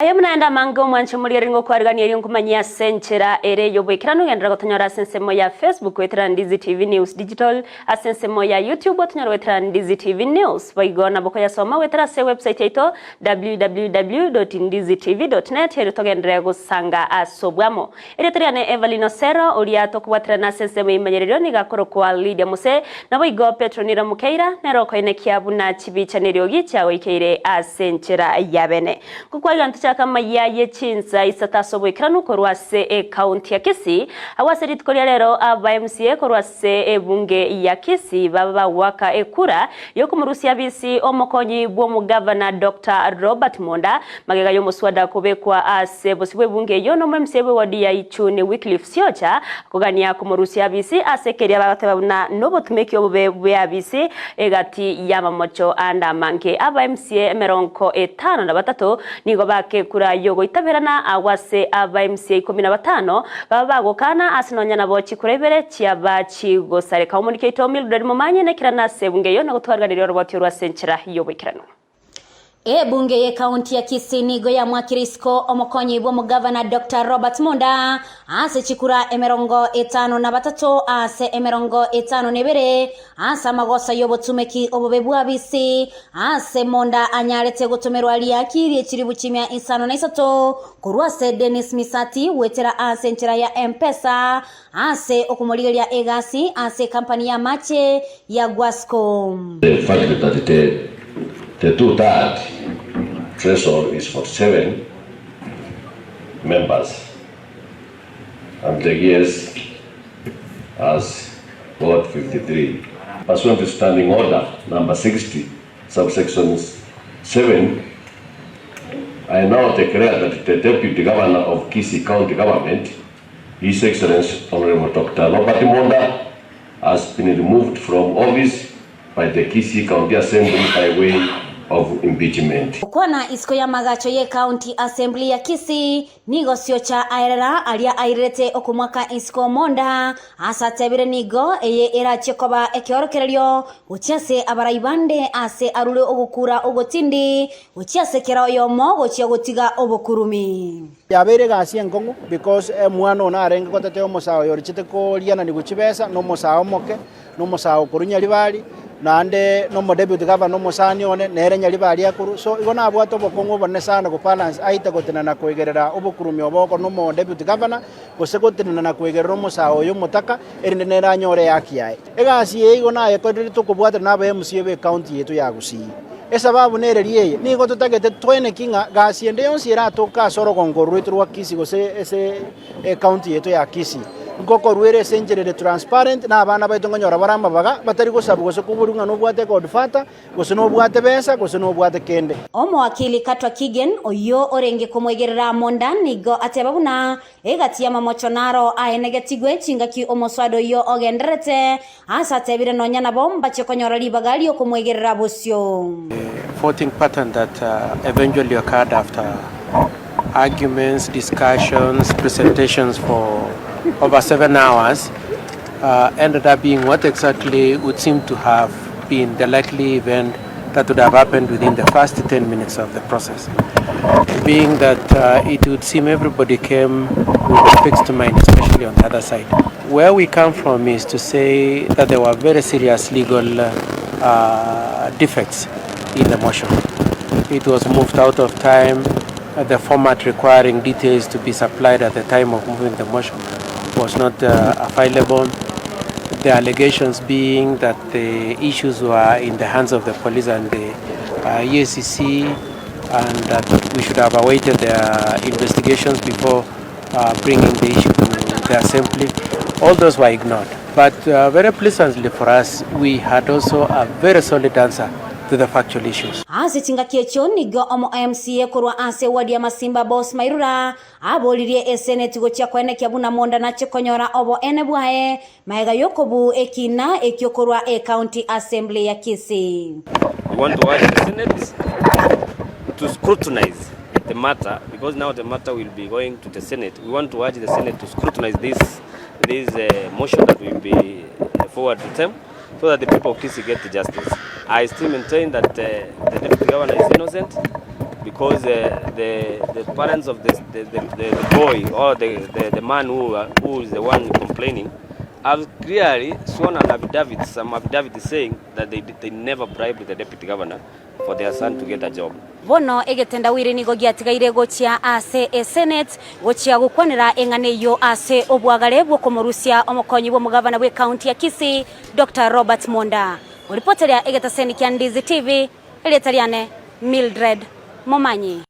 Aye buna ende amange omwanche omorigereria ngokwarigania erio nkomanyie ase enchera ere y'oboikeranu genderera gotonyora ase ensemo ya Facebook goetera Ndizi TV News Digital, ase ensemo ya YouTube otonyore goetera Ndizi TV News. Boigo nabo koyasoma goetera ase ewebsite yaito www.ndizitv.net erio togenderere gosanga ase obwamo. Erieta riane Evelyn Osero, oria tokobwaterana ase ensemo y'emenyerero nigo akorokwa Lydia Mose, naboigo Petro Nira Mukeira nere okoenekia buna chibicha neriogi chiagoikeire ase enchera ya bene. Ngokwaiga ntochake amayia ye chinsa isato ase oboikeranu korwa ase ecounty ya Kisii, agwo ase rituko ria rero aba MCA korwa ase ebunge ya Kisii baba bagoaka ekura yokomorusia abisi omokonyi bw'omogavana Doctor Robert Monda Magega y'omoswada kobekwa ase bosio bw'ebunge eyio nomo-MCA bw'ewodi ya Ichuni Wycliffe Siocha kogania komorusia abisi ase keria bagoteba buna nobotumeki obobe bw'eabisi egati y'amamocho ande amange. Aba-MCA emerongo etano na batato nigo bakekura y'ogoitaberana agwo ase aba-MCA ikomi na batano baba bagokana ase nonya nabo chikura ibere chiaba chigosareka. Omonike oito Mildred Momanyi nekerana ase ebunge eyio na gotwarganeria oroboti orwo ase enchera y'oboikeranu. Ebunge y'ekaunti ya Kisii nigo yamwakire isiko omokonyi bw'omogavana Doctor Robert Monda ase chikura 52 ase 52 ase amagoso y'obotumeki obobe bw'abisi ase Monda anyarete gotomerwa riaki rie chiribu chimia isano na isato korwa ase Dennis Misati goetera ase enchera ya M-Pesa ase okomorigeria egasi ase ekampani y'amache ya Guasco. The fact that the the two-third threshold is 47 members and the GS has got 53. Pursuant to Standing Order number 60 subsection 7, I now declare that the Deputy Governor of Kisii County Government, His Excellency Honourable Doctor Robert Monda has been removed from office by the Kisii County Assembly by way of impeachment. Gokwana isiko y'amagacho y'Ecounty Assembly ya Kisii nigo Siocha aerera aria airerete okomwaka isiko Monda ase atebire nigo eye erachie koba ekeorokererio gochia ase abarai bande ase arure ogokura ogotindi gochia ase kera oyomo gochia gotiga obokurumi. Yabeire egasi enkong'u because omwana one arenge gotetea omosae oyo orichete koriananigwa chibesa, na omosae omoke, na omosae okorwa Nyaribari, naende na omodeputy governor omosani one, nere Nyaribari akorwa. So igo nabwate obokong'u obonene sana gobalance aite gotenena koigerera obokurumi obo oko na omodeputy governor, gose gotenena na koigerera omosae oyo omotaka, erinde nere anyore ehaki yaye. Egasi eye igo nayekorire tokobwatana na aba MCA be county yaito ya Gusii. Esababu nereri eye, nigo totagete toeneki ng'a gasi ende yonsi eratoke ase orogongo oro rwaito rwa Kisii gose ase ecounty yaito ya Kisii, nkokorwa ere ase enchera ere transparent na abana baito nkonyora bare amabaga batari gosabwa gose koborwa ng'a nobwate egodfather, gose nobwate besa, gose nobwate kende. Omowakili Katwa Kigen, oyio orenge komoigerera Monda, nigo ateba buna Egati y'amamocho naro aenegetigwe chingaki omoswada oyio ogendererete, aase atebire nonya nabo mbachie konyora ribaga ri'okomwegerera bosio. Voting pattern that eventually occurred after arguments, discussions, presentations for over 7 hours ended up being what exactly would seem to have been the likely event that would have happened within the first 10 minutes of the process. Being that it would seem everybody came with a fixed mind, especially on the other side. Where we come from is to say that there were very serious legal defects in the motion. It was moved out of time, the format requiring details to be supplied at the time of moving the motion was not available. The allegations being that the issues were in the hands of the police and the EACC and that we should have awaited their investigations before bringing the issue to the assembly. All those were ignored. But very pleasantly for us, we had also a very solid answer to the factual issues. Ase chingaki echio nigo omo MCA korwa ase eward ya Masimba Boss Mairura aboririe eseneti gochia koenekia buna monda nache konyora oboene bwaye Magega y'okobuu ekiina ekio korwa Ecounty Assembly ya Kisii. We want to urge the Senate to scrutinize the matter because now the matter will be going to the Senate. We want to urge the Senate to scrutinize this, this uh, motion that will be forwarded to them so that the people of Kisii get justice. I still maintain that uh, the deputy governor is innocent. Because uh, the, the parents of the, the, the, the boy or the, the, the man who, uh, who is the one complaining have clearly sworn an affidavit, some affidavit saying that they, they never bribed the deputy governor for their son to get a job. Bono egetendawiri nigo giatigaire gochia ase esenate gochia gokwanera eng'ana eyio ase obwagare bw'okomorusia omokonyi bw'omogavana bw'ecounty ya Kisii Dr. Robert Monda. Oripoteria egetaseni kia Ndizi TV, erieta riane Mildred Momanyi.